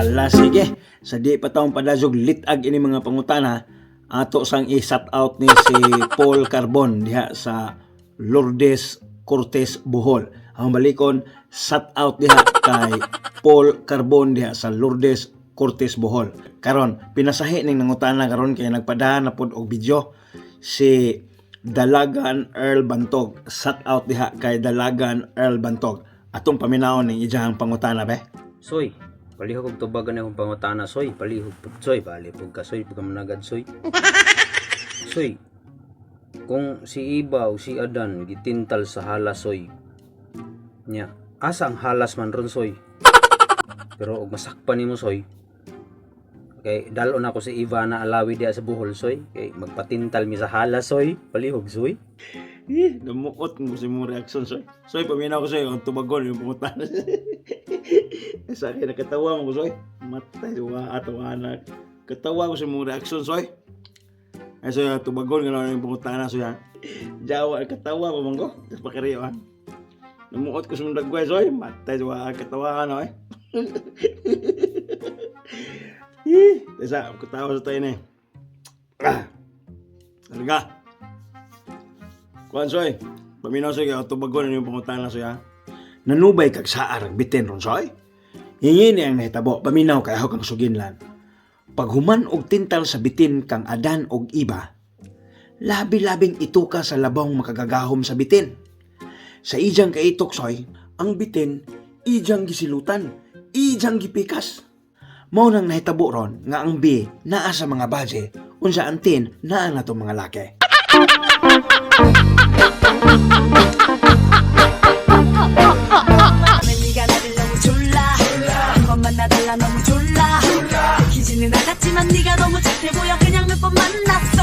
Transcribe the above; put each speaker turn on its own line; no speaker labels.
Ala, sige. Sa di pa taong padazog litag ini mga pangutana, ato sang i-shout out ni si Paul Carbon diha sa Lourdes Cortez, Bohol. Ang balikon, shout out diha kay Paul Carbon diha sa Lourdes Cortez, Bohol. Karon, pinasahi ning nangutana karon kay nagpadahan na pod og video si Dalagan Earl Bantog. Shout out diha kay Dalagan Earl Bantog. Atong paminawon ning iyang pangutana be.
Soy, palihog og tubagan akong pangutana, soy, palihog pud, soy, bali pud ka, soy, pud ka managad, soy. Soy, kung si Iba o si Adan gitintal sa halas, soy. Nya, asa ang halas man ron, soy? Pero og masakpan nimo, soy. Kay dal-on ako si Ivana Alawi diha sa Bohol, soy. Kay magpatintal mi sa halas, soy. Palihog, soy.
Eh, namuot mo sa imong reaction, soy. Soy, paminaw ko soy, ang tubagon yung pangutana. Sa akin, nakatawa mo ko, soy. Matay, wa ato anak. Katawa ko sa imong reaction, soy. Ay, soy, tubagon ka na yung pangutana, soy, ha. Jawa, katawa ko man ko. Tapos pakariyo, ha. Namuot ko sa imong dagway, soy. Matay, wa katawa ka na, eh. Eh, tesa, katawa sa tayo na, eh. Ah, talaga. Kuan soy, paminaw soy kay tubagon yung pangutana soy ha. Nanubay kag saar ang bitin ron, soy. Hingi ni ang nahitabo, paminaw kay ako kang suginlan. Paghuman og tintal sa bitin kang Adan og Iba, labi-labing ituka sa labong makagagahom sa bitin. Sa ijang kaitok, soy, ang bitin ijang gisilutan, ijang gipikas. Mao nang nahitabo ron nga ang B naa sa mga baje, unsa ang tin naa na mga laki.
네가 나를 너무 졸라 한 번 만나달라 너무 졸라 들키지는 않았지만 네가 너무 착해 보여 그냥 몇 번 만났어.